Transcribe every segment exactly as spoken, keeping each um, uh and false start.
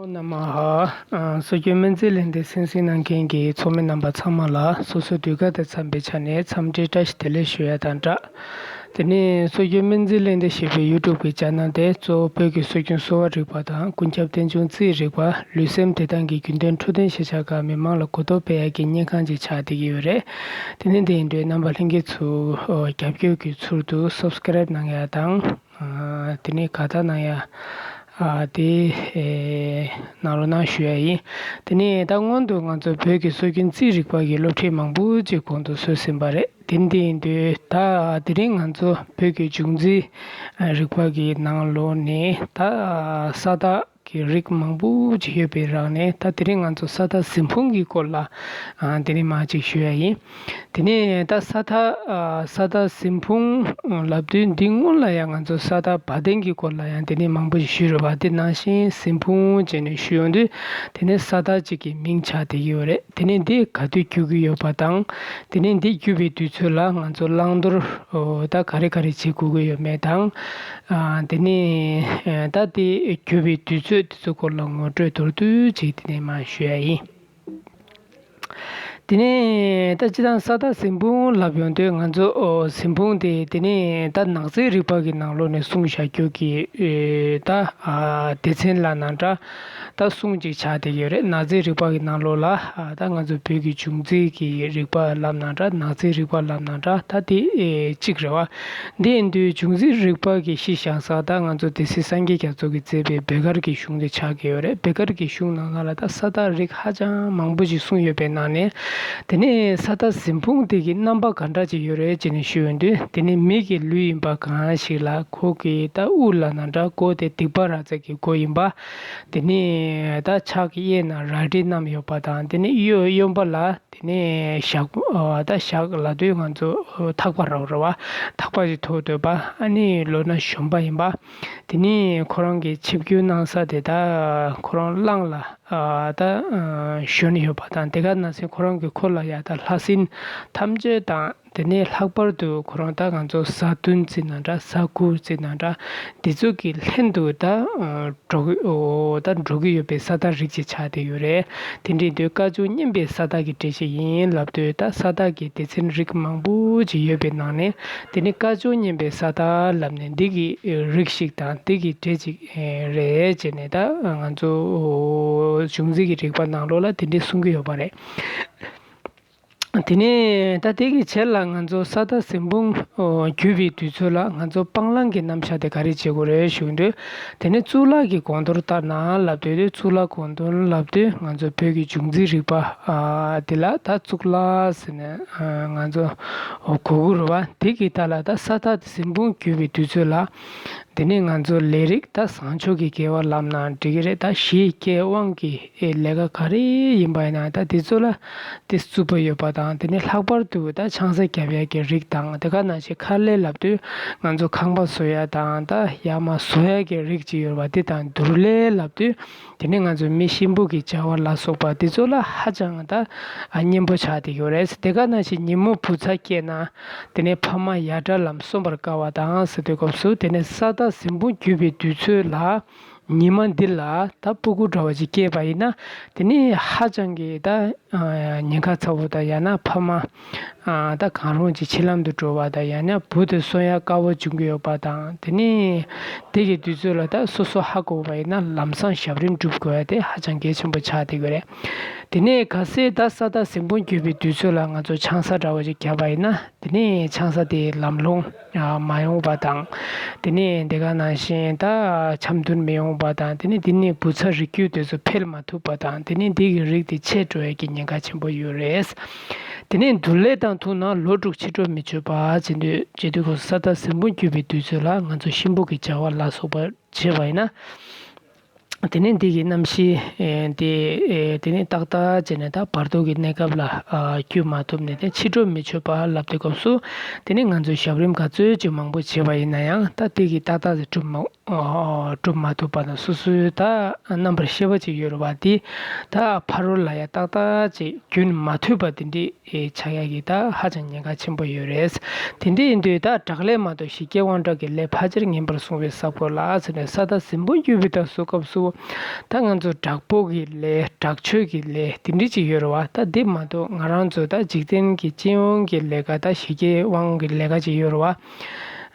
ནམ་ཧ། སྲོལ་རྒྱུན་སྨན་རྩིས་གླེང་སྟེགས་གསན་གཟིགས་གནང་མཁན་གྱི་ཚོགས་མི་རྣམ་པ་ཚང་མ་ལ་སོ་སོའི་དུས་བཀག་དང་འཚམས་པའི་ཆ་ནས་འཚམས་འདྲི་བཀྲ་ཤིས་བདེ་ལེགས་ཞུ་ཡ་དང་སྦྲགས། དེ་ནས་སྲོལ་རྒྱུན་སྨན་རྩིས་གླེང་སྟེགས་ཞེས་པའི་ཡུ་ཊུབ་ཀྱི་ཆེ་ནལ་དེ་གཙོ་བོ་བོད་ཀྱི་སྲོལ་རྒྱུན་གསོ་བ་རིག་པ་དང་ཀུན་ཁྱབ་རྟེན་འབྱུང་རྩིས་རིག་པ། ལུས་སེམས་བདེ་ཐང་གི་རྒྱུན་ལྡན་འཕྲོད་བསྟེན་ཤེས་བྱ་ཁག་མི་མང་ལ་གོ་རྟོགས་སྤེལ་ཡག་གི་སྙན་ཁང་ཅིག་ཆགས་བསྡད་ཀྱི་ཡོད་རེད། དེ་ནས་དེ་ཡིན་དུས་རྣམ་པ་ལྷན་རྒྱས་ཚོ་རྒྱབ་སྐྱོར་གྱི་ཚུལ་དུ་སབ་སི་ཀ་རེབ་གནང་ཡ་དང་། དེ་ནས་དགའ་རྟགས་གནང་ཡ། དེ་གནང་རོགས་གནང་ཞུ་ཡ་ཡིན། དེ་ནས་ད་སྔོན་དུ་ང་ཚོ་བོད་ཀྱི་སྲོལ་རྒྱུན་རྩིས་རིག་པ་གི་སློབ་ཁྲིད་མང་པོ་ཅིག་གོང་དུ་སྲོལ་ཟིན་པ་རེད། དེ་འདི་ཡིན་དུས་ད་དེ་རིང་ང་ཚོ་བོད་ཀྱི་འབྱུང་རྩིས་རིག་པ་གི་ནང་ལོགས་ནས་ད་ས་བདག་གི་རིགས་མང་པོ་ཅིག་ཡོད་པའི་རིགས་ནས་ད་དེ་རིང་ང་ཚོ་ས་བདག་གཟིམ་དཔུང་གི་སྐོར་ལ་དེ་རིང་མར་ཅིག་ཞུ་ཡ་ཡིན། དེ་ནས་ད་ས་བདག་ས་བདག་གཟིམ་དཔུང་ལབ་དུས་འདི་སྔོན་ལ་ཡང་ང་ཚོ་ས་བདག་བ་དན་གྱི་སྐོར་ལ་ཡང་དེ་ནས་མང་པོ་ཞིག་ཞུས་རེད་བ། དེ་ནང་བཞིན་གཟིམ་དཔུང་བྱས་ནས་ཞུ་ཡོང་དུས་དེ་ནས་ས་བདག་ཅིག་གི་མིང་ཆགས་བསྡད་ཀྱི་ཡོད་རེད། དེ་ནས་འདི་ག་དུས་བསྒྱུར་གྱི་ཡོད་པ་དང་། དེ་ནས་འདི་བསྒྱུར་བའི་དུས་ཚོད་ལ་ང་ཚོ་བླང་དོར་ད་ག་རེ་ག་རེ་བྱེད་དགོས་ཀྱི་ཡོད་མེད་དང་། དེ་ནས་ད་དེ་བསྒྱུར་བའི་དུས་ཚོད་དེ་ཚོ་སྐོར་ལ་ངོ་སྤྲོད་མདོར་བསྡུས་ཅིག་དེ་ནས་མར་ཞུ་ཡ་ཡིན། དེ་ནས་ད་སྤྱིར་བཏང་ས་བདག་གཟིམ་དཔུང་ལབ་ཡོང་དུས་ང་ཚོ་གཟིམ་དཔུང་དེ་དེ་ནས་ད་ནག་རྩིས་རིག་པ་གི་ནང་ལོགས་ནས་གསུངས་བཞག་རྒྱུ་གི་ད་སྡེ་ཚན་ལབ་ན་འདྲ། ད་གསུང་ཅིག་ཆགས་བསྡད་ཡོད་རེད། ནག་རྩིས་རིག་པ་གི་ནང་ལོགས་ལ་ད་ང་ཚོ་བོད་ཀྱི་འབྱུང་རྩིས་ཀྱི་རིག་པ་ལབ་ན་འདྲ། ནག་རྩིས་རིག་པ་ལབ་ན་འདྲ། ད་དེ་གཅིག་རེད་བ། འདི་ཡིན་དུས་འབྱུང་རྩིས་རིག་པ་གི་གཞི་བཞག་ས་ད་ང་ཚོ་སྡེ་སྲིད་སངས་རྒྱས་རྒྱ་མཚོ་གིས་མཛད་པའི་བེ་དཀར་གྱི་གཞུང་དེ་ཆགས་ཀྱི་ཡོད་རེད། བེ་དཀར་གྱི་གཞུང་ནང་ལ་ད་ས་བདག་རིགས་ཧ་ཅང་མང་པོ་ཞིག་གསུངས་ཡོད་པའི་ནང་ནས། དེ་ནས་ས་བདག་གཟིམ་དཔུང་དེ་གི་རྣམ་པ་ག་འདྲ་ཅིག་ཡོད་རེད་ཅེས་ནས་ཞུས་ཡོང་དུས་དེ་ནི་མི་གི་ལུས་ཡིན་པ་གང་ཞིག་ལ་ཁོ་གི་ད་དབུ་ལབ་ན་འདྲ། མགོ་དེ་སྡིག་པ་ར་ཙ་གི་མགོ་ཡིན་པ། དེ་ནས་ད་ཕྱག་གི་གཡས་ན་རལ་གྲི་བསྣམས་ཡོད་པ་དང་། དེ་ནས་གཡོན་གཡོན་པ་ལ་དེ་ནས་ཞག་ད་ཞག་ལབ་དུས་ང་ཚོ་ཐག་པ་རེད་བ། ཐག་པ་ཞིག་ཐོགས་སྡོད་པ། ཨ་ནི་ལོག་ན་གཞོན་པ་ཡིན་པ། དེ་ནས་ཁོ་རང་གི་ཆིབས་བསྒྱུར་གནང་ས་དེ་ད་ཁོ་རང་གླང་ལ་ད་ཞོན་ཡོད་པ་དང་། དེ་ག་ནང་བཞིན་ཁོ་རང་གི་འཁོར་ལ་ཡ་ད་ལྷ་སྲིན་ཐམས་ཅད་དང་། དེ་ནས་ལྷག་པར་དུ་ཁོ་རང་ད་ང་ཚོ་གཟའ་བདུན་ཟེར་ན་འདྲ། གཟའ་དགུ་ཟེར་ན་འདྲ། འདི་ཚོ་གི་ལྷན་དུ་ད་འགྲོ་གི་ཨོ་ད་འགྲོ་གི་ཡོད་པའི་ས་བདག་རིགས་ཅིག་ཆགས་བསྡད་ཡོད་རེད། དེ་འདྲ་ཡིན་དུས་སྐ་ཅོག་གཉན་པའི་ས་བདག་གི་གྲས་ཤིག་ཡིན་ལབ་དུས་ད་ས་བདག་གི་སྡེ་ཚན་རིགས་མང་པོ་ཅིག་ཡོད་པའི་ནང་ནས་དེ་ནི་སྐ་ཅོག་གཉན་པའི་ས་བདག་ལབ་ནས་འདི་གི་རིགས་ཤིག་དང་འདི་གི་གྲས་ཅིག་རེད་ཅེས་ནས་ད་ང་ཚོ་འབྱུང་རྩིས་ཀྱི་རིག་པ་ནང་ལོགས་ལ་དེ་འདྲ་གསུང་གི་ཡོད་པ་རེད། དེ་ནས་ད་དེ་གི་ཕྱེད་ལ་ང་ཚོ་ས་བདག་གཟིམ་དཔུང་བརྒྱུད་པའི་དུས་ཚོད་ལ་ང་ཚོ་སྤང་བླང་གི་རྣམ་གཞག་དེ་ག་རེ་བྱེད་དགོས་རེད་ཞུ་དུས། དེ་ནས་གཙུག་ལག་གི་དགོངས་དོན་ལྟར་ན་ལབ་དུས་དེ་གཙུག་ལག་དགོངས་དོན་ལབ་དུས་ང་ཚོ་བོད་ཀྱི་འབྱུང་རྩིས་རིག་པ་དེ་ལ་ད་གཙུག་ལག་ཟེར་ནས་ང་ཚོ་གོ་གི་རེད་བ། དེ་གི་ད་ལ་ད་ས་བདག་གཟིམ་དཔུང་བརྒྱུད་པའི་དུས་ཚོད་ལ། དེ་ནས་ང་ཚོ་ལས་རིགས་ད་བཟང་ཕྱོགས་ཀྱི་དགེ་བ་ལབ་ན་འགྲིག་གི་རེད། ད་གཞི་སྐྱེ་དབང་གི་ལས་ཀ་ག་རེ་ཡིན་པ་ཡིན་ན་ད་དེ་ཚོ་ལ་དེ་རྩུབ་པོ་ཡོད་པ་དང་། དེ་ནས་ལྷག་པར་དུ་ད་ཆང་ས་རྒྱབ་ཡ་གི་རིགས་དང་། དེ་ག་ནང་བཞིན་མཁར་ལས་ལབ་དུས་ང་ཚོ་ཁང་པ་བཟོ་ཡ་དང་ད་ཡར་མར་བཟོ་ཡ་གི་རིགས་ཅིག་ཡོད་པ་དེ་དང་། དུར་ལས་ལབ་དུས་དེ་ནས་ང་ཚོ་མི་གཤིན་པོ་གི་བྱ་བ་ལ་སོགས་པ་དེ་ཚོ་ལ་ཧ་ཅང་ད་སྙན་པོ་ཆགས་བསྡད་ཡོད་རེད། དེ་ག་ནང་བཞིན་ཉིན་མོ་བུ་ཚ་སྐྱེས་ན། དེ་ནས་ཕ་མ་ཡ་བྲལ་ལམ་སོན་པར་དཀའ་བ་དང་ཟེར་དུས་སྐབས་སུ། དེ་ནས་ས་བདག་གཟིམ་དཔུང་བརྒྱུད་པའི་དུས་ཚོད་ལ་ཉི་མ་འདི་ལ་ད་སྤུ་གུ་འདྲ་བ་ཅིག་སྐྱེས་པ་ཡིན་ན། དེ་ནས་ཧ་ཅང་གི་ད་ཉེན་ཁ་ཚ་བོ་དང་། ཡང་ན་ཕ་མ་ད་གང་རུང་ཅིག་འཆི་ལམ་དུ་འགྲོ་བ་དང་། ཡང་ན་བུ་དེ་གསོ་ཡ་དཀའ་བ་བྱུང་གི་ཡོད་པ་དང་། དེ་ནས་དེ་གི་དུས་ཚོད་ལ་ད་སོ་སོ་ཧ་གོ་བ་ཡིན་ན་ལམ་སང་ཞབས་རིམ་སྒྲུབ་དགོས་ཡ་དེ་ཧ་ཅང་གལ་ཆེན་པོ་ཆགས་བསྡད་ཡོད་རེད། དེ་ནས་གལ་སྲིད་ད་ས་བདག་གཟིམ་དཔུང་བརྒྱུད་པའི་དུས་ཚོད་ལ་ང་ཚོ་ཆང་ས་འདྲ་བ་ཅིག་བརྒྱབ་པ་ཡིན་ན། དེ་ནས་ཆང་ས་དེ་ལམ་ལྷོང་མ་ཡོང་བ་དང་། དེ་ནས་དེ་ག་ནང་བཞིན་ད་འཆམ་མཐུན་མི་ཡོང་བ་དང་། དེ་ནས་དེ་ནས་བུ་ཚ་རིགས་རྒྱུད་དེ་ཚོ་འཕེལ་མ་ཐུབ་པ་དང་། དེ་ནས་དེ་གི་རིགས་དེ་ཆད་འགྲོ་ཡ་གི་ཉེན་ཁ་ཆེན་པོ་ཡོད་རེད། དེ་ནས་དུར་ལས་དང་ཐུག་ན་ལོ་དྲུག་ཕྱི་དྲོ་མི་མཆོད་པ་བྱེད་དུས། བྱེད་དུས་ཁོ་ས་བདག་གཟིམ་དཔུང་བརྒྱུད་པའི་དུས་ཚོད་ལ་ང་ཚོ་གཤིན་པོ་གི་བྱ་བ་ལ་སོགས་པ་བྱེད་པ་ཡིན་ན། དེ་ནས་འདི་གི་རྣམ་ཤེས་དེ་དེ་ནས་ཏག་ཏག་བྱས་ནས་ད་བར་དོ་གི་གནས་སྐབས་ལ་བསྐྱུར་མ་ཐུབ་ནས། དེ་ཕྱི་དྲོ་མི་མཆོད་པ་ལབ་དུས་སྐབས་སུ་དེ་ནས་ང་ཚོས་ཞབས་རིམ་ག་ཚོད་ཅིག་མང་པོ་བྱས་པ་ཡིན་ན་ཡང་། ད་དེ་གི་ཏག་ཏག་ཅིག་གྲུབ་མ་གྲུབ་མ་ཐུབ་པ་དང་། སོ་སོའི་ད་རྣམ་པར་ཤེས་པ་ཅིག་ཡོད་རེད་བ། དེ་ད་ཕ་རོལ་ལ་ཡ་ཏག་ཏག་ཅིག་རྒྱུན་མ་མཐུད་པ་དེ་འདྲའི་ཆགས་ཡ་གི་ད་ཧ་ཅང་ཉེན་ཁ་ཆེན་པོ་ཡོད་རེད། དེ་འདྲ་ཡིན་དུས་ད་དྲག་ལས་མ་གཏོགས་གཞི་སྐྱེ་དབང་དྲག་གི་ལས་ཕལ་ཆེར་ངན་པར་སོང་བའི་ས་སྐོར་ལ་ཟེར་ནས། ས་བདག་གཟིམ་དཔུང་བརྒྱུད་པའི་དུས་སྐབས་སུ་ ད་ང་ཚོ་དྲག་པོ་གི་ལས། དྲག་སྤྱོད་ཀྱི་ལས་དེ་འདྲ་ཅིག་ཡོད་རེད་བ། ད་འདི་མ་གཏོགས་ང་རང་ཚོ་ད་འཇིག་རྟེན་གྱི་སྤྱི་ཡོངས་ཀྱི་ལས་ཀ། ད་ཞི་རྒྱས་དབང་གི་ལས་ཀ་ཅིག་ཡོད་རེད་བ།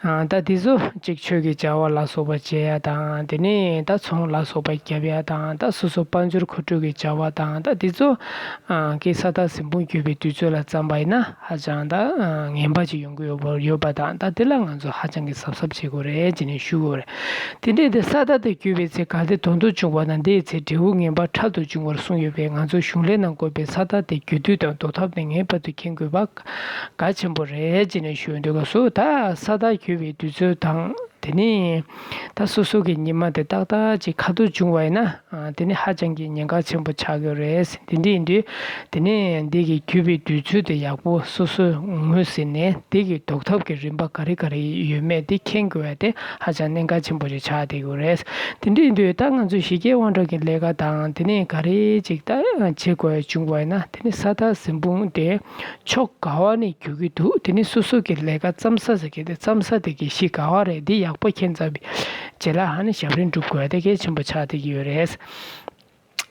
ཨ། ད་འདི་ཚོ་ཅིག་ཆོས་ཀྱི་བྱ་བ་ལ་སོགས་པ་བྱེད་ཡ་དང་། དེ་ནས་ད་ཚོང་ལ་སོགས་པ་རྒྱབ་ཡ་དང་། ད་སོ་སོ་དཔལ་འབྱོར་མཁོ་སྤྲོད་ཀྱི་བྱ་བ་དང་། ད་འདི་ཚོ་ཨ་གི་ས་དག་གཟིམ་ཕུང་བརྒྱུད་པའི་དུས་ཚོད་ལ་བརྩམས་པ་ཡིན་ན། ཧ་ཅང་ད་ཨ་ངན་པ་ཅིག་ཡོང་གི་ཡོད་པ་ཡོད་པ་དང་། ད་དེ་ལ་ང་ཚོ་ཧ་ཅང་གི་གཟབ་གཟབ་བྱེད་དགོས་རེད་ཅེས་ནས་ཞུ་དགོས་རེད། དེ་འདྲའི་དེ་ས་དག་དེ་བརྒྱུད་པའི་ཚེ་གལ་ཏེ་དོན་དུ་བྱུང་བ་ན། དེའི་ཚེ་འབྲས་བུ་ངན་པ་ཕྲག་ཏུ་འབྱུང་བར་གསུངས་ཡོད་པས། ང་ཚོ་གཞུང་ལས་ནང་བཀོད་པའི་ས་དག་དེ་རྒྱུ་དུས་དང་འདོར་ཐབས་ནི་ངེས་པར་དུ་མཁྱེན་དགོས་པ་གལ་ཆེན་པོ་རེད་ཅེས་ནས་ཞུ་འདོད་སྐབས་སུ། ད་ས་དག་བརྒྱུད་པའི་དུས་ཚོད་དང་། དེ་ནས་ད་སོ་སོ་གི་ཉི་མ་དེ་ཏག་ཏག་ཅིག་ཁ་ཐུག་བྱུང་བ་ཡིན་ན། ཨ། དེ་ནི་ཧ་ཅང་གི་ཉེན་ཁ་ཆེན་པོ་ཆགས་ཀྱི་རེད། དེ་འདྲ་ཡིན་དུས་དེ་ནས་འདི་གི་བརྒྱུད་པའི་དུས་ཚོད་དེ་ཡག་པོ་སོ་སོས་ངོས་ཟིན་ནས། འདི་གི་ཟློག་ཐབས་ཀྱི་རིམ་པ་ག་རེ་ག་རེ་ཡོད་མེད་དེ་མཁྱེན་དགོས་པ་དེ་ཧ་ཅང་གནད་འགག་ཆེན་པོ་ཞིག་ཆགས་བསྡད་ཀྱི་རེད། དེ་འདྲ་ཡིན་དུས་ད་ང་ཚོས་ཞི་རྒྱས་དབང་དྲག་གི་ལས་ཀ་དང་། དེ་ནས་ག་རེ་ཅིག་ད་བྱེད་དགོས་བྱུང་བ་ཡིན་ན། དེ་ནི་ས་དག་གཟིམ་ཕུང་དེ་ཕྱོགས་ག་བ་ནས་རྒྱུག་གི་འདུག་དེ་ནི་སོ་སོ་གི་ལས་ཀ་བརྩམས་ས་ཟེར་གི་དེ། བརྩམས་ས་དེ་གི་གཞི་ག་བ་རེད། འདི་ཡག་པོ་མཁྱེན་ཚར་བའི་རྗེས་ལ་ཨ་ནི་ཞབས་རིམ་སྒྲུབ་དགོས་དེ་གལ་ཆེན་པོ་ཆགས་བསྡད་ཀྱི་ཡོད་རེད།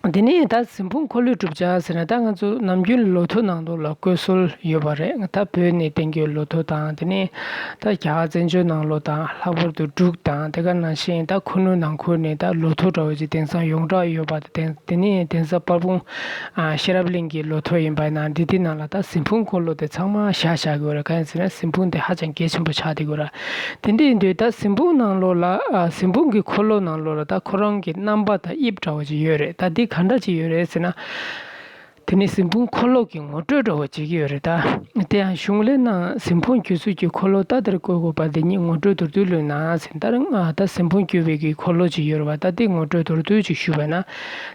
དེ་ནས་ད་གཟིམ་ཕུང་འཁོར་ལོས་སྒྲུབ་བྱ་ཟེར་ན། ད་ང་ཚོ་ནམ་རྒྱུན་ལོ་ཐོ་ནང་ལོགས་ལ་བཀོད་སྲོལ་ཡོད་པ་རེད། ད་བོད་ནས་བསྟན་རྒྱུའི་ལོ་ཐོ་དང་། དེ་ནས་ད་རྒྱ་གར་བཙན་བྱོལ་ནང་ལོགས་དང་། ལྷག་པར་དུ་འབྲུག་དང་། དེ་ག་ནང་བཞིན་ད་ཁུ་ནུ་ནང་ཁུལ་ནས་ད་ལོ་ཐོ་འདྲ་བོ་ཅིག་དེང་སང་ཡོངས་གྲགས་ཡོད་པ་དང་། དེ་ནས་དེང་སང་དཔལ་སྤུངས་ཨ་ཤེས་རབ་གླིང་གི་ལོ་ཐོ་ཡིན་པ་ན། འདི་དེ་ནང་ལ་ད་གཟིམ་ཕུང་འཁོར་ལོ་དེ་ཚང་མ་བཞག་བཞག་གི་ཡོད་རེད། གང་ཡིན་ཟེར་ན་གཟིམ་ཕུང་དེ་ཧ་ཅང་གལ་ཆེན་པོ་ཆགས་བསྡད་ཀྱི་ཡོད་རེད། དེ་འདྲ་ཡིན་དུས་ད་གཟིམ་ཕུང་ནང་ལོགས་ལ། ཨ། གཟིམ་ཕུང་གི་འཁོར་ལོ་ནང་ལོགས་ལ་ད་ཁོ་རང་གི་རྣམ་པ་དང་དབྱིབས་འདྲ་བོ་ཅིག་ཡོད་རེད། ད་འདི་ག་འདྲ་ཅིག་ཡོད་རེད་ཟེར་ན། དེ་ནི་གཟིམ་ཕུང་འཁོར་ལོ་གི་ངོ་སྤྲོད་འདྲ་བོ་བྱེད་ཀྱི་ཡོད་རེད་ད། དེ་ཡང་གཞུང་ལས་ནང་གཟིམ་ཕུང་བརྒྱུད་ཚུལ་གྱི་འཁོར་ལོ་ད་དེར་བཀོད་དགོས་པ་དེ་ཉིད་ངོ་སྤྲོད་མདོར་བསྡུས་ལོས་ན་ཟེར། ད་རང་ཨ་ད་གཟིམ་ཕུང་བརྒྱུད་པའི་གི་འཁོར་ལོ་ཅིག་ཡོད་རེད་བ། ད་དེ་ངོ་སྤྲོད་མདོར་བསྡུས་ཅིག་ཞུས་པ་ན།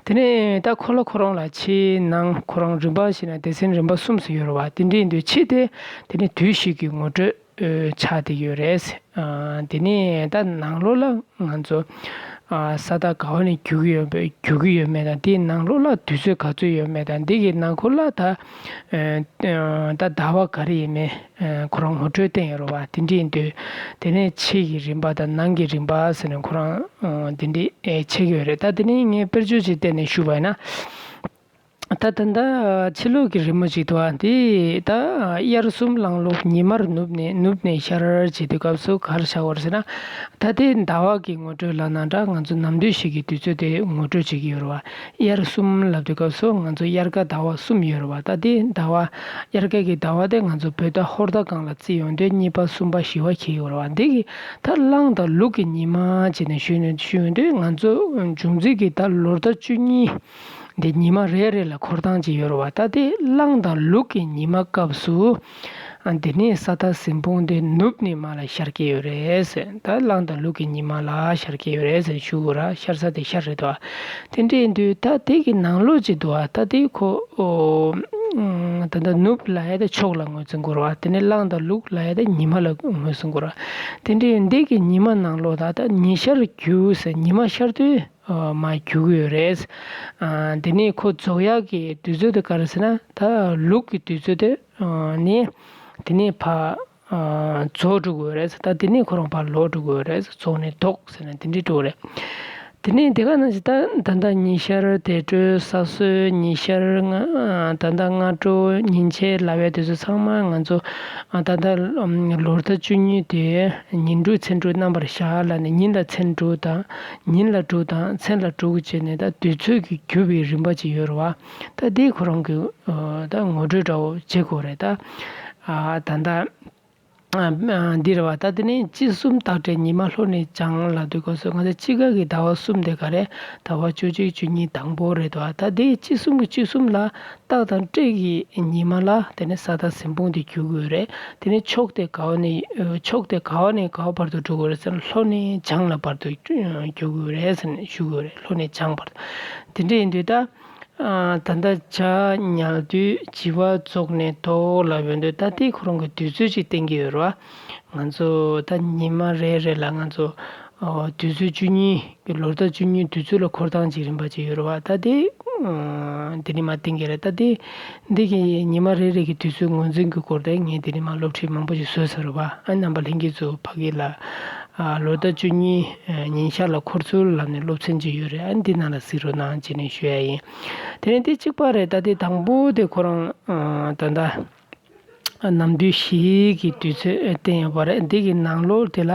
དེ་ནས་ད་འཁོར་ལོ་ཁོ་རང་ལ་ཕྱི་ནང་ཁོ་རང་རིམ་པ་བྱས་ན་སྡེ་ཚན་རིམ་པ་གསུམ་ཙམ་ཡོད་རེད་བ། དེ་འདྲ་ཡིན་དུས་ཕྱི་དེ་དེ་ནི་དུས་བཞི་གི་ངོ་སྤྲོད་ཆགས་བསྡད་ཡོད་རེད། ཨ། དེ་ནས་ད་ནང་ལོགས་ལ་ང་ཚོ་ཨ་ས་དག་ག་བ་ནས་རྒྱུག་གི་ཡོད་པ། རྒྱུག་གི་ཡོད་མེད་དང་། དེའི་ནང་ལོགས་ལ་དུས་ཚོད་ག་ཚོད་ཡོད་མེད་དང་། འདི་གི་ནང་ཁུལ་ལ་ད་ཨ་ད་ཟླ་བ་ག་རེ་ཡིན་མིན་ཁོ་རང་ངོ་སྤྲོད་བསྟན་ཡོད་རེད་བ། དེ་འདྲ་ཡིན་དུས་དེ་ནས་ཕྱི་གི་རིམ་པ་དང་ནང་གི་རིམ་པ་ཟེར་ནས་ཁོ་རང་ཨ་དེ་འདྲ་ཨེ་ཕྱེ་གི་ཡོད་རེད། ད་དེ་ནས་ངས་དཔེར་བརྗོད་ཅིག་བསྟན་ནས་ཞུས་པ་ཡིན་ན། ད་ད་ལྟ་ཕྱི་ལོགས་ཀྱི་རི་མོ་ཅིག་འདུག་ཨ། འདི་ད་དབྱར་གསུམ་གླང་ལོ་ཉི་མར་ནུབ་ནས། ནུབ་ནས་ཤར་བྱེད་དུས་སྐབས་སུ་ག་རེ་ཆགས་པ་རེད་ཟེར་ན། ད་དེ་ཟླ་བ་གི་ངོ་སྤྲོད་ལབ་ན་འདྲ། ང་ཚོ་ནམ་དུས་ཤིག་གི་དུས་ཚོད་དེ་ངོ་སྤྲོད་བྱེད་ཀྱི་ཡོད་རེད་བ། དབྱར་གསུམ་ལབ་དུས་སྐབས་སུ་ང་ཚོ་དབྱར་ཁ་ཟླ་བ་གསུམ་ཡོད་རེད་བ། ད་དེ་ཟླ་བ། དབྱར་ཁ་གི་ཟླ་བ་དེ་ང་ཚོ་བོད་ཟླ་ཧོར་ཟླ་སྒང་ལ་བརྩི་ཡོང་དུས་གཉིས་པ་གསུམ་པ་བཞི་པ་འཁེལ་ཡོད་རེད་བ། འདི་གི་ད་གླང་དང་ལུག་གི་ཉི་མ་བྱས་ནས་ཞུས་ནས་ཞུས་ཡོང་དུས། ང་ཚོ་འབྱུང་རྩིས་ཀྱི་ད་ལོ་ཟླ་བཅུ་གཉིས། འདི་ཉི་མ་རེ་རེ་ལ་འཁོར་སྟངས་ཅིག་ཡོད་རེད་བ། ད་དེ་གླང་དང་ལུག་གི་ཉི་མ་སྐབས་སུ། ཨ། འདི་ནས་ས་དག་གཟིམ་ཕུང་དེ་ནུབ་ནས་མར་ལ་ཤར་གྱི་ཡོད་རེད་ཟེར། ད་གླང་དང་ལུག་གི་ཉི་མ་ལ་ཤར་གྱི་ཡོད་རེད་ཟེར་ཞུ་དགོས་ར། ཤར་ས་དེ་ཤར་རེད་དོ། དེ་འདྲ་ཡིན་དུས་ད་དེ་གི་ནང་ལོགས་ཅིག་འདུག་ཨ། ད་དེ་ཁོ་ཨོ་ད་ད་ནུབ་ལབ་ཡ་ད་ཕྱོགས་ལ་ངོས་འཛིན་དགོས་རེད་བ། དེ་ནས་གླང་དང་ལུག་ལབ་ཡ་ད་ཉི་མ་ལ་ངོས་འཛིན་དགོས་རེད་བ། དེ་འདྲ་ཡིན་དེ་གི་ཉི་མ་ནང་ལོགས་ད་ད་ཉི་ཤར་རྒྱུག་ཟེར། ཉི་མ་ཤར་དུས། ཨ། མར་རྒྱུག་གི་ཡོད་རེད། ཨ། དེ་ནས་ཁོ་རྫོགས་ཡག་གི་དུས་ཚོད་དེ་ག་རེ་ཟེར་ན། ད་ལུག་གི་དུས་ཚོད་དེ་ཨ་ནི་དེ་ནས་ཕར་ཨ་རྫོགས་འགྲོ་གི་ཡོད་རེད། ད་དེ་ནས་ཁོ་རང་ཕར་ལོག་འགྲོ་གི་ཡོད་རེད། རྫོགས་ནས་ལྡོག་ཟེར་ན་དེ་འདྲས་འགྲོ་གི་རེད། དེ་ནས་དེ་ག་ནང་བཞིན་ད་ད་ལྟ་ཉི་ཤར་དེ་འཕྲོས་ས་སྲོད། ཉི་ཤར་ལྔ། ད་ལྟ་སྔ་དྲོ་ཉིན་བྱེད་ལབ་ཡ་དེ་ཚོ་ཚང་མ་ང་ཚོ་ཨ་ད་ལྟ་ལོ་ཟླ་བཅུ་གཉིས་དེ་ཉིན་དྲུག་མཚན་དྲུག་རྣམ་པར་བཞག་ལབ་ནས། ཉིན་ལ་མཚན་དྲུག་དང་། ཉིན་ལ་དྲུག་དང་མཚན་ལ་དྲུག་བྱས་ནས་ད་དུས་ཚོད་ཀྱི་རྒྱུ་བའི་རིམ་པ་ཅིག་ཡོད་རེད་བ། ད་དེ་ཁོ་རང་གི་ཨ་ད་ངོ་སྤྲོད་འདྲ་བོ་བྱེད་དགོས་རེད་ད། ཨ་ད་ལྟ་ཨ་འདི་རེད་བ། ད་དེ་ནས་དཔྱིད་གསུམ་སྟག་སྦྲའི་ཉི་མ་ལྷོ་ནས་བྱང་ལབ་དུས་སྐབས་སུ། ང་ཚོ་དཔྱིད་ཀ་གི་ཟླ་བ་གསུམ་དེ་ག་རེ། ཟླ་བ་བཅུ་གཅིག་བཅུ་གཉིས་དང་པོ་རེད་དོ། ད་དེ་དཔྱིད་གསུམ་གྱི་དཔྱིད་གསུམ་ལ་སྟག་དང་སྤྲེལ་གྱི་ཉི་མ་ལ་དེ་ནས་ས་དག་གཟིམ་ཕུང་དེ་རྒྱུག་དགོས་རེད། དེ་ནས་ཕྱོགས་དེ་ག་བ་ནས་ཕྱོགས་དེ་ག་བ་ནས་ག་བ་བར་དུ་འགྲོ་དགོས་རེད་ཟེར་ན། ལྷོ་ནས་བྱང་ལ་བར་དུ་རྒྱུག་དགོས་རེད་ཟེར་ནས་ཞུ་དགོས་རེད། ལྷོ་ནས་བྱང་བར་དུ། དེ་འདྲ་ཡིན་དུས་ད་ཨ་ད་ལྟ་བྱ་ཉལ་དུས་བྱི་བ་རྫོགས་ནས་ལྡོག་ལབ་ཡོང་དུས། ད་དེ་ཁོ་རང་གི་དུས་ཚོད་ཅིག་བསྟན་གྱི་ཡོད་རེད་བ། ང་ཚོ་ད་ཉི་མ་རེ་རེ་ལ་ང་ཚོ་ཨོ་དུས་ཚོད་བཅུ་གཉིས་ཀྱི་ལོ་ཟླ་བཅུ་གཉིས་དུས་ཚོད་ལ་འཁོར་སྟངས་ཅིག་རིམ་པ་ཅིག་ཡོད་རེད་བ། ད་དེ་ཨ་དེ་ནི་མ་བསྟན་གྱི་རེད། ད་དེ་འདི་གི་ཉི་མ་རེ་རེ་གི་དུས་ཚོད་ངོས་འཛིན་གྱི་སྐོར་དེ་ངས་དེ་ནི་མ་སློབ་ཁྲིད་མང་པོ་ཞིག་བཟོས་ཚར་རེད་བ། ཨ་རྣམ་པ་ལྷན་རྒྱས་ཚོ་ཕ་གི་ལ་ ལོ་ཟླ་བཅུ་གཉིས་ཉིན་ཞག་ལ་འཁོར་ཚུལ་ལབ་ནས་སློབ་ཚན་ཅིག་ཡོད་རེད། ཨ་འདི་ནང་ལ་གཟིགས་རོགས་གནང་བྱས་ནས་ཞུ་ཡ་ཡིན། དེ་ནས་འདི་གཅིག་པ་རེད། ད་འདི་དང་པོ་དེ་ཁོ་རང་ད་ལྟ་ནམ་དུས་བཞི་གི་དུས་ཚོད་བསྟན་ཡོད་པ་རེད། འདི་གི་ནང་ལོགས་དེ་ལ་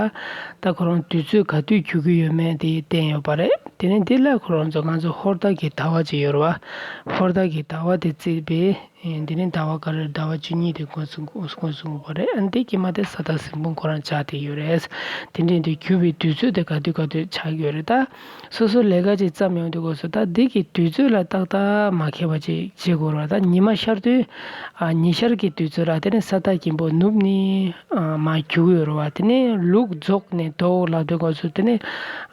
ད་ཁོ་རང་དུས་ཚོད་ག་དུས་འགྱུར་གྱི་ཡོད་མེད་དེ་བསྟན་ཡོད་པ་རེད། དེ་ནས་འདི་ལ་ཁོ་རང་ཚོ་ང་ཚོ་ཧོར་ཟླ་གི་ཟླ་བ་ཅིག་ཡོད་རེད་བ། ཧོར་ཟླ་གི་ཟླ་བ་དེ་བརྩིས་པའི། ཨེ། འདི་ནི་ཟླ་བ་ག་རེ་ཟླ་བ་བཅུ་གཉིས་དེ་འགོ་ཚུགས་འགོ་ཚུགས་འགོ་ཚུགས་པ་རེད། ཨ་འདི་གི་མ་དེ་ས་དང་གཟིམ་དཔོན་ཁོ་རང་ཆགས་བསྡད་ཡོད་རེད། དེ་འདྲའི་འདི་རྒྱུ་བའི་དུས་ཚོད་དེ་ག་དུས་ག་དུས་ཆགས་ཡོད་རེད། ད་སོ་སོ་ལས་ཀ་ཅིག་བརྩམས་ཡོང་དུས་སྐབས་སུ་ད་འདི་གི་དུས་ཚོད་ལ་ཏག་ཏག་མ་འཁེལ་བ་ཅིག་བྱེད་དགོས་རེད། ད་ཉི་མ་ཤར་དུས་ཨ་ཉི་ཤར་གྱི་དུས་ཚོད་ལ་དེ་ནི་ས་དང་གཟིམ་དཔོན་ནུབ་ནས་ཨ་མར་རྒྱུག་ཡོད་རེད་བ། དེ་ནས་ལུག་རྫོགས་ནས་ལྡོག་ལབ་དུས་སྐབས་སུ་དེ་ནི་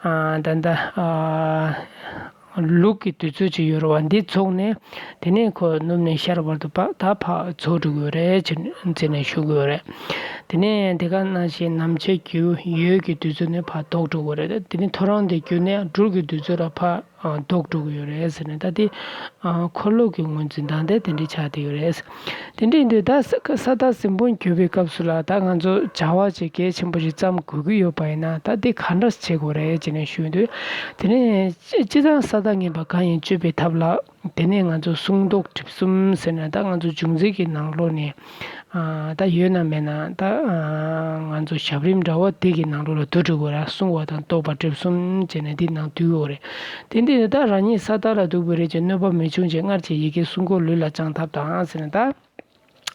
ཨ་ད་ད་ཨ། ལུག་གི་དུས་ཚོད་ཅིག་ཡོད་རེད་བ། འདི་རྫོགས་ནས་དེ་ནས་ཁོ་ནུབ་ནས་ཤར་བར་དུ་ཕར་ད་ཕར་རྫོགས་འགྲོ་གི་ཡོད་རེད་ཅེས་ཟེར་ནས་ཞུ་གི་ཡོད་རེད། དེ་ནས་དེ་ག་ནང་བཞིན་ནམ་ཕྱེད་རྒྱུ་ཡོས་ཀྱི་དུས་ཚོད་ནས་ཕར་ལྡོག་འགྲོ་གི་ཡོད་རེད། དེ་ནས་ཐོ་རངས་དེ་རྒྱུ་ནས་སྦྲུལ་གྱི་དུས་ཚོད་ལ་ཕར་ལྡོག་འགྲོ་གི་ཡོད་རེད་ཟེར་ནས། ད་དེ་འཁོར་ལོ་གི་ངོས་འཛིན་སྟངས་དེ་དེ་འདྲའི་ཆགས་བསྡད་ཡོད་རེད། དེ་འདྲ་ཡིན་དུས་ད་ས་ས་དང་གཟིམ་དཔོན་རྒྱུ་བའི་སྐབས་སུ་ལ་ད་ང་ཚོ་བྱ་བ་ཅིག་གལ་ཆེན་པོ་ཞིག་བརྩམ་དགོས་ཀྱི་ཡོད་པ་ཡིན་ན་ད་འདི་ག་འདྲ་བྱེད་དགོས་རེད་ཅེས་ནས་ཞུས་དུས། དེ་ནས་སྤྱི་སྤྱི་བཏང་ས་དང་ངན་པ་གང་ཡིན་གཅོད་པའི་ཐབས་ལ། དེ་ནས་ང་ཚོ་སྲུང་བཟློག་གྲིབ་གསུམ་ཟེར་ནས་ད་ང་ཚོ་འབྱུང་རྩིས་ཀྱི་ནང་ལོགས་ནས་ད་ཡོད་ན་མེད་ན་ད་ང་ཚོ་ཞབས་རིམ་འདྲ་བོ་དེ་གི་ནང་ལོགས་ལ་བསྡུ་འགྲོ་དགོས་ར། སྲུང་བ་དང་བཟློག་པ་གྲིབ་གསུམ་བྱས་ནས་འདི་ནང་བསྡུ་དགོས་རེད། དེ་འདི་ནི་ད་རང་ཉིད་ས་དང་ལ་འདུག་པའི་རེད་ཅེས་གནོད་པ་མི་འབྱུང་ཅེས་སྔར་གྱི་ཡི་གེ་སྲུང་འཁོར་ལུས་ལ་བཅངས་ཐབས་དང་ཟེར་ནས་ད།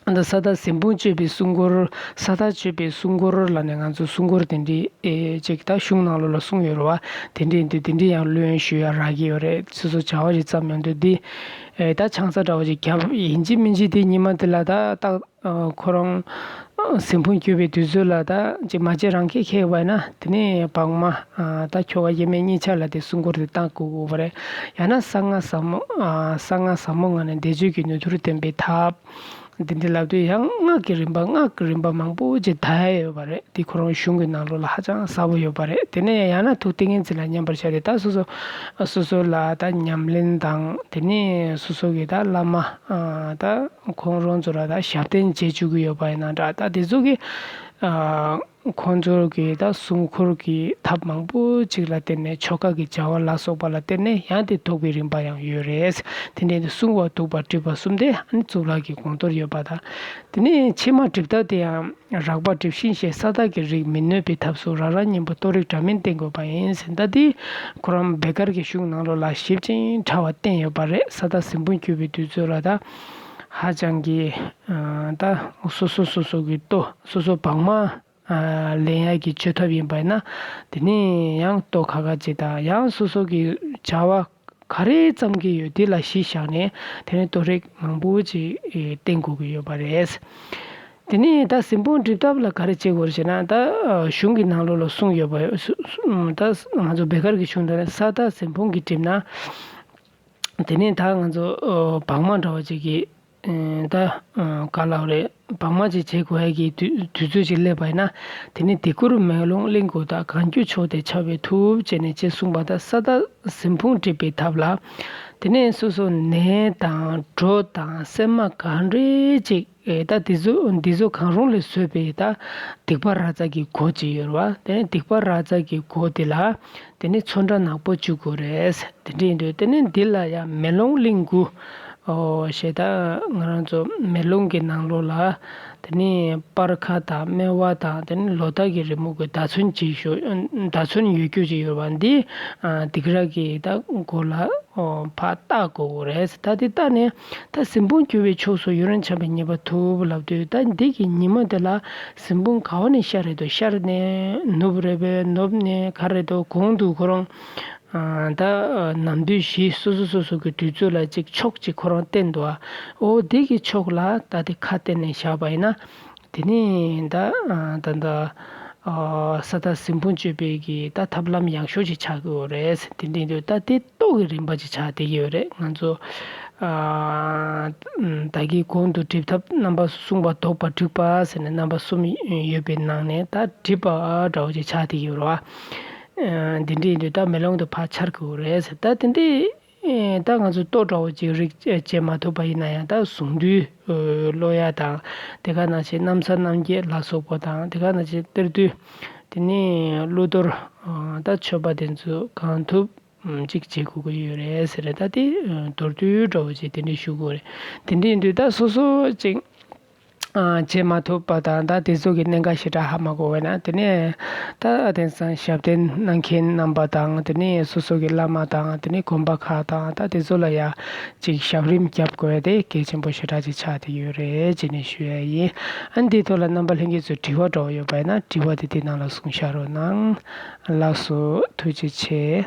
ད་ས་དང་གཟིམ་དཔོན་གཅོད་པའི་སྲུང་འཁོར། ས་དང་གཅོད་པའི་སྲུང་འཁོར་ལབ་ནས་ང་ཚོ་སྲུང་འཁོར་དེ་འདྲའི་ཨེ་ཅིག་ད་གཞུང་ནང་ལོགས་ལ་གསུངས་ཡོད་རེད་བ། དེ་འདྲའི་འདི་དེ་འདྲའི་ཡང་ལོན་ཞུ་ཡ་རག་གི་ཡོད་རེད། སོ་སོ་བྱ་བ་ཞིག་བརྩམས་ཡོང་དུས་འདི་ཨེ་ད་ཆང་ས་འདྲ་བོ་ཞིག་བརྒྱབ་ཡིན་གཅིག་མིན་གཅིག་དེ་ཉི་མ་དེ་ལ་ད་ཏག་ཨ་ཁོ་རང་ཨ་གཟིམ་དཔོན་གཅོད་པའི་དུས་ཚོད་ལ་ད་ཅིག་མ་བྱེད་རང་ཁྱེད་ཁེགས་པ་ཡིན་ན་དེ་ནས་བག་མ་ཨ་ད་ཁྱོ་ག་ཡས་མས་གཉིས་ཆ་ལ་དེ་སྲུང་འཁོར་དེ་བཏང་དགོས་དགོས་པ་རེད། ཡང་ན་གསང་སྔགས་ཟབ་མོ་ཨ་གསང་སྔགས་ཟབ་མོ་ངང་ནས་བཟླས་བརྗོད་ཀྱི་ནུས་མཐུར་བརྟེན་པའི་ཐབས། འདི་འདི་ལབ་དུས་ཡང་སྔགས་ཀྱི་རིམ་པ་སྔགས་ཀྱི་རིམ་པ་མང་པོ་ཅིག་ད་ཡ་ཡོད་པ་རེད། འདི་ཁོ་རང་གཞུང་གི་ནང་ལོགས་ལ་ཧ་ཅང་ཟབ་པོ་ཡོད་པ་རེད། དེ་ནས་ཡང་ན་ཐུགས་ཏིང་ངེ་འཛིན་ལ་མཉམ་པར་བཞག་སྟེ་ད་སོ་སོ་སོ་སོ་ལ་ད་ཉམས་ལེན་དང་དེ་ནས་སོ་སོ་གི་ད་བླ་མ་ཨ་ད་ཁོང་རང་ཚོ་ལ་ད་ཞབས་བརྟན་བྱེད་བཅུག་གི་ཡོད་པ་ཡིན་ན་འདྲ། ད་དེ་ཚོ་གི་ཨ་ཁོང་ཚོ་གི་ད་སྲུང་འཁོར་གྱི་ཐབས་མང་པོ་ཅིག་ལ་བརྟེན་ནས་ཆོ་ག་གི་བྱ་བ་ལ་སོགས་པ་ལ་བརྟེན་ནས་ཡང་དེ་བཟློག་པའི་རིམ་པ་ཡང་ཡོད་རེད། དེ་འདྲའི་སྲུང་བ་བཟློག་པ་གྲིབ་པ་གསུམ་དེ་ཨ་ནི་གཙུག་ལག་གི་སྒོང་རྡོར་ཡོད་པ་དང་། དེ་ནས་ཕྱི་མ་གྲིབ་ཐབས་དེ་ཡང་རགས་པ་གྲིབ་ཤིང་ཞེས་ས་དག་གི་རིགས་མི་གནོད་པའི་ཐབས་སུ་རང་རང་གཉེན་པོ་གཏོར་རེག་འདྲ་མིན་བསྟེན་དགོས་པ་ཡིན་ཟེར། ད་དེ་ཁོ་རང་བེ་དཀར་གྱི་གཞུང་ནང་ལོགས་ལ་ཞིབ་ཅིང་ཕྲ་བ་བསྟན་ཡོད་པ་རེད། ས་དང་གཟིམ་དཔོན་གཅོད་པའི་དུས་ཚོད་ལ་ད་ཧ་ཅང་གི་ད་སོ་སོ་སོ་སོ་གི་ལྟོ་སོ་སོ་བག་མ། ལེན་ཡག་གི་བཅོས་ཐབས་ཡིན་པ་ཡིན་ན། དེ་ནས་ཡང་ལྟོ་ཁ་ཁ་ཅིག་དང་ཡང་སོ་སོ་གི་བྱ་བ་ག་རེ་བརྩམ་གི་ཡོད་དེ་ལ་གཞི་བཞག་ནས་དེ་ནས་གཏོར་རེག་མང་པོ་ཅིག་བསྟེན་དགོས་ཀྱི་ཡོད་པ་རེད། དེ་ནས་ད་གཟིམ་དཔོན་གྲིབ་ཐབས་ལ་ག་རེ་བྱེད་དགོས་རེད་ཟེར་ན། ད་གཞུང་གི་ནང་ལོགས་ལ་གསུངས་ཡོད་པ་ད་ང་ཚོ་བེ་དཀར་གྱི་གཞུང་དེ་ནས་ས་དང་གཟིམ་དཔོན་གྱིས་གྲིབ་ན། དེ་ནས་ད་ང་ཚོ་བག་མ་འདྲ་བ་ཅིག་གིས། ད་ག་ལབ་རེད། བག་མ་ཅིག་བྱེད་དགོས་ཡ་གི་དུས་དུས་ཚོད་ཅིག་སླེབས་པ་ཡིན་ན། དེ་ནི་དེ་ཁུར་མེ་ལོང་གླིང་དགུ་དག་གང་རྒྱུ་མཆོག་དེ་འཆར་བའི་ཐུབ་ཅེས་ནས་ཅེས་གསུངས་པ་ད་ས་དང་གཟིམ་དཔོན་གྲིབ་པའི་ཐབས་ལ། དེ་ནས་སོ་སོ་ནད་དང་འགྲོ་དང་སེམས་མ་གང་འདྲ་ཅིག་ད་དེ་ཚོ་འདི་ཚོ་གང་རུང་ལས་བཟོས་པའི་ད་སྡིག་པ་ར་ཙ་གི་སྒོ་ཅིག་ཡོད་རེད་བ། དེ་ནས་སྡིག་པ་ར་ཙ་གི་སྒོ་དེ་ལ། དེ་ནས་ཚོན་ཁྲ་ནག་པོ་བཅུག་དགོས་རེད། དེ་འདྲ་ཡིན་དུས་དེ་ནས་འདི་ལ་ཡང་མེ་ལོང་གླིང་དགུ། ཨོ་ཞེས་ད་ང་རང་ཚོ་མེ་ལོང་གི་ནང་ལོགས་ལ། དེ་ནས་སྤར་ཁ་དང་སྨེ་བ་དང་དེ་ནས་ལོ་འདབ་ཀྱི་རི་མོ་གི་མདའ་ཚོན་ཅིག་ཞོ་མདའ་ཚོན་ཡོད་རྒྱུ་ཅིག་ཡོད་པ་འདི། སྡིག་ར་གི་ད་མགོ་ལ་ཕར་བཏགས་དགོས་རེད། ད་དེ་བཏགས་ནས་ད་གཟིམ་དཔོན་གཅོད་པའི་ཕྱོགས་སུ་ཡུན་རིང་འཆམ་པའི་ཉེས་པ་ཐུབ་ལབ་དུས་ད་འདི་གི་ཉི་མ་དེ་ལ་གཟིམ་དཔོན་ག་བ་ནས་ཤར་རེད་དོ། ཤར་ནས་ནུབ་རེད་པས། ནུབ་ནས་ག་རེད་དོ། གོང་དུ་ཁོ་རང་། ད་ནམ་དུས་བཞི་སོ་སོ་སོ་སོ་གི་དུས་ཚོད་ལ་ཅིག་ཕྱོགས་ཅིག་ཁོ་རང་བསྟན་འདུག་ཨ། འོ་དེ་གི་ཕྱོགས་ལ་ད་དེ་ཁ་གཏད་ནས་བཞག་པ་ཡིན་ན། དེ་ནས་ད་ད་ད་ས་དང་གཟིམ་དཔོན་གཅོད་པའི་གི་ད་ཐབས་ལམ་ཡག་ཤོས་ཅིག་ཆགས་ཀྱི་ཡོད་རེད། དེ་འདྲ་ཡིན་དུས་ད་དེ་ལྟོ་གི་རིམ་པ་ཅིག་ཆགས་བསྡད་ཀྱི་ཡོད་རེད། ང་ཚོ་ད་གི་གོང་དུ་སྒྲིབ་ཐབས་རྣམ་པ་གསུམ་པ་ལྡོག་པ་སྒྲིབ་པ་ཟེར་ནས་རྣམ་པ་གསུམ་ཡོད་པའི་ནང་ནས་ད་སྒྲིབ་པ་འདྲ་བོ་ཅིག་ཆགས་བསྡད་ཀྱི་ཡོད་རེད་བ། འདི་འདྲ་ཡིན་དུས་ད་མེ་ལོང་དུ་ཕར་འཆར་དགོས་རེད་ཟེར། ད་དེ་འདྲའི་ད་ང་ཚོ་ལྟོ་འདྲ་བོ་ཅིག་རིགས་བྱེད་མ་ཐུབ་པ་ཡིན་ན་ཡང་ད་གཟུངས་བསྡུས་ཀློག་ཡ་དང་། དེ་ག་ནང་བཞིན་རྣམ་གསལ་རྣམ་བརྒྱད་ལ་སོགས་པ་དང་། དེ་ག་ནང་བཞིན་གཏེར་བསྡུས་ དེ་ནས་ཀླུ་གཏོར་ད་མཆོད་པ་དེ་ཚོ་གང་ཐུབ་ཅིག་བྱེད་དགོས་ཀྱི་ཡོད་རེད་ཟེར། ད་དེ་མདོར་བསྡུས་འདྲ་བོ་ཅིག་དེ་འདྲས་ཞུ་དགོས་རེད། དེ་འདྲས་ཡིན་དུས་ད་སོ་སོ་ཅིག་བྱེད་མ་ཐུབ་པ་དང་ད་དེ་ཚོ་གི་གནད་འགག་ཞེ་དྲག་ཧ་མ་གོ་བས་ན། དེ་ནས་ད་དེང་སང་ཞབས་བརྟན་གནང་མཁན་རྣམ་པ་དང་དེ་ནས་སོ་སོ་གི་བླ་མ་དང་དེ་ནས་དགོན་པ་ཁག་དང་ད་དེ་ཚོ་ལ་ཡ་ཅིག་ཞབས་རིམ་རྒྱབ་དགོས་དེ་གལ་ཆེན་པོ་ཞེ་དྲག་ཅིག་ཆགས་བསྡད་ཡོད་རེད་ཅེས་ནས་ཞུ་ཡ་ཡིན། ཨ་ནི་དེའི་ཐོག་ལ་རྣམ་པ་ལྷན་རྒྱས་ཚོས་དྲི་བ་འདྲ་བོ་ཡོད་པ་ཡིན་ན་དྲི་བ་དེ་དེ་ནང་ལ་གསུང་བཞག་རོགས་གནང་། ལགས་སོ། ཐུགས་རྗེ་ཆེ།